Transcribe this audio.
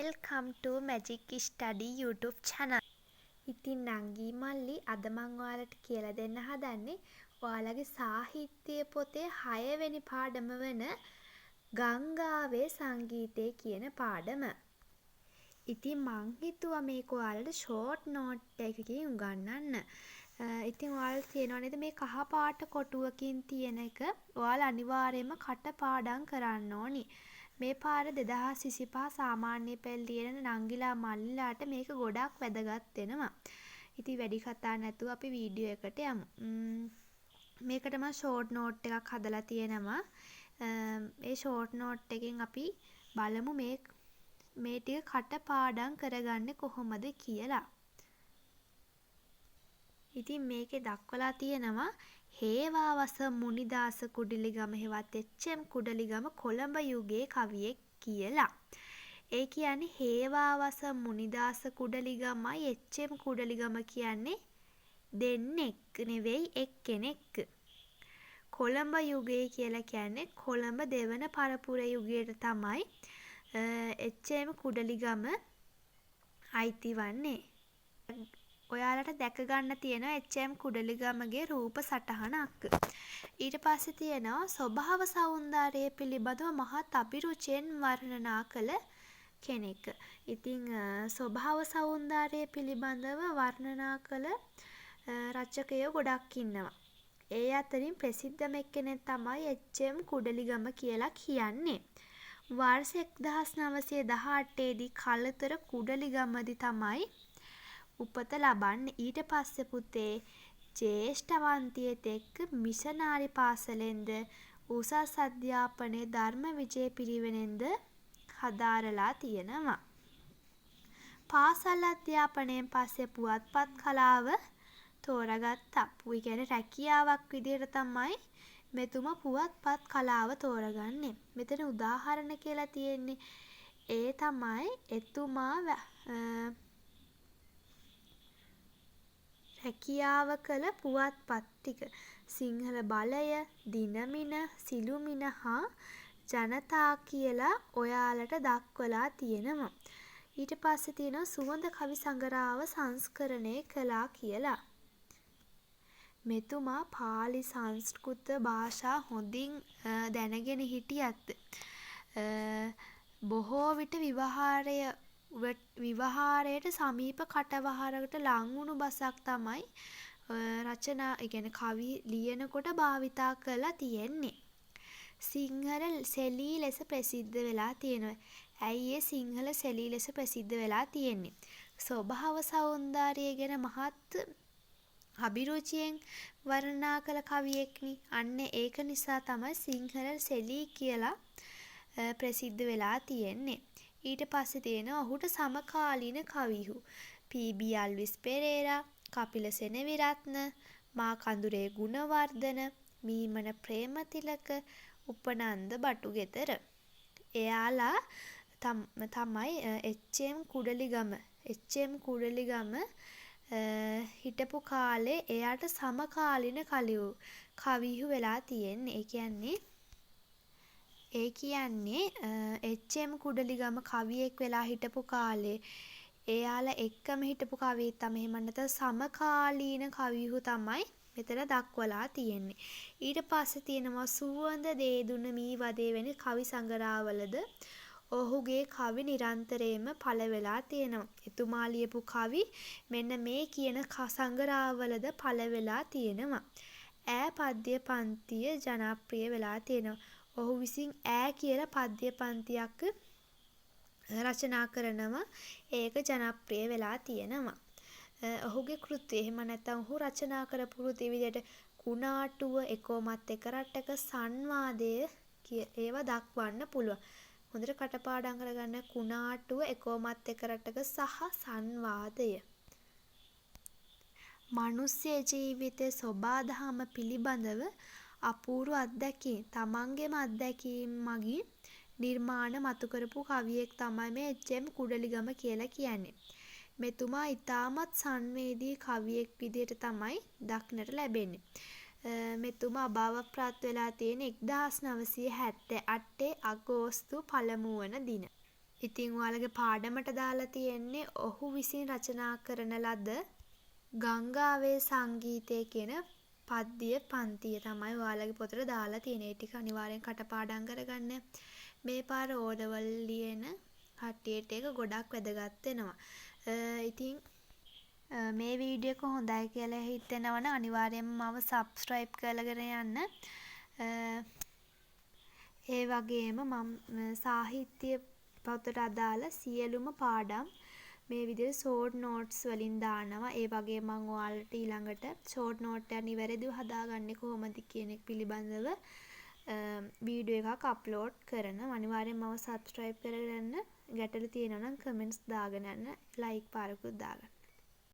Welcome to Magic Study YouTube channel. ඉතින් නංගී මල්ලි, අද මං ඔයාලට කියලා දෙන්න හදන්නේ ඔයාලගේ සාහිත්‍ය පොතේ හයවෙනි පාඩම වන ගංගාවේ සංගීතය කියන පාඩම. ඉතින් මං හිතුවා මේක ඔයාලට ෂෝට් නෝට් එකකින් උගන්වන්න. ඉතින් ඔයාලට තේරෙනව නේද මේ කහ පාට කොටුවකින් තියෙන එක ඔයාලා අනිවාර්යයෙන්ම කටපාඩම් කරන්න ඕනි. මේ පාර 2025 සාමාන්‍ය පෙළ ලියන නංගිලා මල්ලිලාට මේක ගොඩක් වැදගත් වෙනවා. ඉතින් වැඩි කතා නැතුව අපි වීඩියෝ එකට යමු. මේකට මං ෂෝට් නෝට් එකක් හදලා තියෙනවා. ඒ ෂෝට් නෝට් එකෙන් අපි බලමු මේ ටික කටපාඩම් කරගන්නේ කොහොමද කියලා. ඉතින් මේකේ දක්වලා තියෙනවා හේවාවස මුනිදාස කුඩලිගම හෙවත් එච්.එම්. කුඩලිගම කොළඹ යුගයේ කවියෙක් කියලා. ඒ කියන්නේ හේවාවස මුනිදාස කුඩලිගමයි එච්.එම්. කුඩලිගම කියන්නේ දෙන්නෙක් නෙවෙයි, එක්කෙනෙක්. කොළඹ යුගයේ කියලා කියන්නේ කොළඹ දෙවන පරපුර යුගයට තමයි එච්.එම්. කුඩලිගම අයිති වන්නේ. ඔයාලට දැක ගන්න තියෙනවා එච්.එම්. කුඩලිගමගේ රූප සටහනක්. ඊට පස්සේ තියෙනවා ස්වභාව සෞන්දර්යය පිළිබඳව මහත් අභිරුචියෙන් වර්ණනා කළ කෙනෙක්. ඉතින් ස්වභාව සෞන්දර්යය පිළිබඳව වර්ණනා කළ රචකයෝ ගොඩක් ඉන්නවා. ඒ අතරින් ප්‍රසිද්ධම එක්කෙනෙක් තමයි එච්.එම්. කුඩලිගම කියලා කියන්නේ. වර්ෂ 1918 දී කළුතර කුඩලිගමදි තමයි උපත ලබන්නේ. ඊට පස්සේ පුතේ ජ්‍යෙෂ්ඨ පන්තිය තෙක් මිෂනාරි පාසලෙන්ද උසස් අධ්‍යාපනය ධර්මවිජය පිරිවෙනෙන්ද හදාරලා තියෙනවා. පාසල් අධ්‍යාපනයෙන් පස්සේ පුවත්පත් කලාව තෝරාගත්තා. ඒ කියන්නේ රැකියාවක් විදිහට තමයි මෙතුමා පුවත්පත් කලාව තෝරගන්නේ. මෙතන උදාහරණ කියලා තියෙන්නේ. ඒ තමයි එතුමා රැකියාව කළ පුවත්පත් ටික. සිංහල බලය, දිනමින, සිළුමිණ හා ජනතා කියලා ඔයාලට දක්වලා තියෙනවා. ඊට පස්සේ තියෙනවා සුවඳ කවි සඟරාව සංස්කරණය කළා කියලා. මෙතුමා පාලි, සංස්කෘත භාෂා හොඳින් දැනගෙන හිටියත් බොහෝ විට ව්‍යවහාරයට සමීප කටවහරකට ලං වුණු බසක් තමයි රචනා, ඒ කියන්නේ කවි ලියනකොට භාවිතා කරලා තියෙන්නේ. සිංහල සෙලී ලෙස ප්‍රසිද්ධ වෙලා තියෙනවා. ඇයි ඒ සිංහල සෙලී ලෙස ප්‍රසිද්ධ වෙලා තියෙන්නේ? ස්වභාව සෞන්දර්යය ගැන මහත් අභිරුචියෙන් වර්ණනා කළ කවියෙක්නේ. අන්න ඒක නිසා තමයි සිංහල සෙලී කියලා ප්‍රසිද්ධ වෙලා තියෙන්නේ. ඊට පස්සේ තියෙනවා ඔහුට සමකාලීන කවිහු. පී.බී. අල්විස් පෙරේරා, කපිල සෙනවිරත්න, මාකඳුරේ ගුණවර්ධන, මීමන ප්‍රේමතිලක, උපනන්ද බටුගෙදර. එයාලා තමයි එච්.එම්. කුඩලිගම, එච්.එම්. කුඩලිගම හිටපු කාලේ එයාට සමකාලීන කවිහු වෙලා තියෙන්නේ. ඒ කියන්නේ එච්.එම්. කුඩලිගම කවියෙක් වෙලා හිටපු කාලේ එයාලා එක්කම හිටපු කවියෙක් තමයි. එහෙම නැත්නම් සමකාලීන කවිහු තමයි මෙතන දක්වලා තියෙන්නේ. ඊට පස්සේ තියෙනවා සුවඳ දේදුන මී වදේ වැනි කවි සඟරාවලද ඔහුගේ කවි නිරන්තරයෙන්ම පළ වෙලා තියෙනවා. එතුමා ලියපු කවි මෙන්න මේ කියන සඟරාවලද පළ වෙලා තියෙනවා. ඈ පද්‍ය පන්තිය ජනප්‍රිය වෙලා තියෙනවා. ඔහු විසින් ඈ කියලා පද්‍ය පන්තියක් රචනා කරනවා. ඒක ජනප්‍රිය වෙලා තියෙනවා. ඔහුගේ කෘති, එහෙම නැත්නම් ඔහු රචනා කරපු කෘති විදිහට කුණාටුව, එකෝමත් එක රටක, සංවාදය ඒවා දක්වන්න පුළුවන්. හොඳට කටපාඩම් කරගන්න කුණාටුව, එකෝමත් එක රටක සහ සංවාදය. මනුෂ්‍ය ජීවිතයේ සොබාදහම පිළිබඳව අපූර්ව අත්දැකීම්, තමන්ගේම අත්දැකීම් මගින් නිර්මාණ මතු කරපු කවියෙක් තමයි මේ එච්.එම්. කුඩලිගම කියලා කියන්නේ. මෙතුමා ඉතාමත් සංවේදී කවියෙක් විදිහට තමයි දක්නට ලැබෙන්නේ. මෙතුමා අභාව ප්‍රාප්ත වෙලා තියෙන්නේ 1978 අගෝස්තු 1 වන දින. ඉතින් ඔයාලගේ පාඩමට දාලා තියෙන්නේ ඔහු විසින් රචනා කරන ලද ගංගාවේ සංගීතය කියන පද්‍ය පන්තිය තමයි ඔයාලගේ පොතට දාලා තියෙන්නේ. ඒ ටික අනිවාර්යෙන් කටපාඩම් කරගන්න. මේ පාර ඕ ලෙවල් ලියන කට්ටියට ඒක ගොඩක් වැදගත් වෙනවා. ඉතින් මේ වීඩියෝ එක හොඳයි කියලා හිතෙනවා නම් අනිවාර්යෙන්ම මාව සබ්ස්ක්‍රයිබ් කරගෙන යන්න. ඒ වගේම මම සාහිත්‍ය පොතට අදාළ සියලුම පාඩම් මේ විදිහට ෂෝට් නෝට්ස් වලින් දානවා. ඒ වගේම මං ඔයාලට ඊළඟට ෂෝට් නෝට් එකක් නිවැරදිව හදාගන්නේ කොහොමද කියන එක පිළිබඳව වීඩියෝ එකක් අප්ලෝඩ් කරනවා. අනිවාර්යෙන් මාව සබ්ස්ක්‍රයිබ් කරගෙන යන්න. ගැටලු තියෙනවා නම් කමෙන්ට්ස් දාගෙන යන්න. ලයික් පාරකුත් දාගන්න.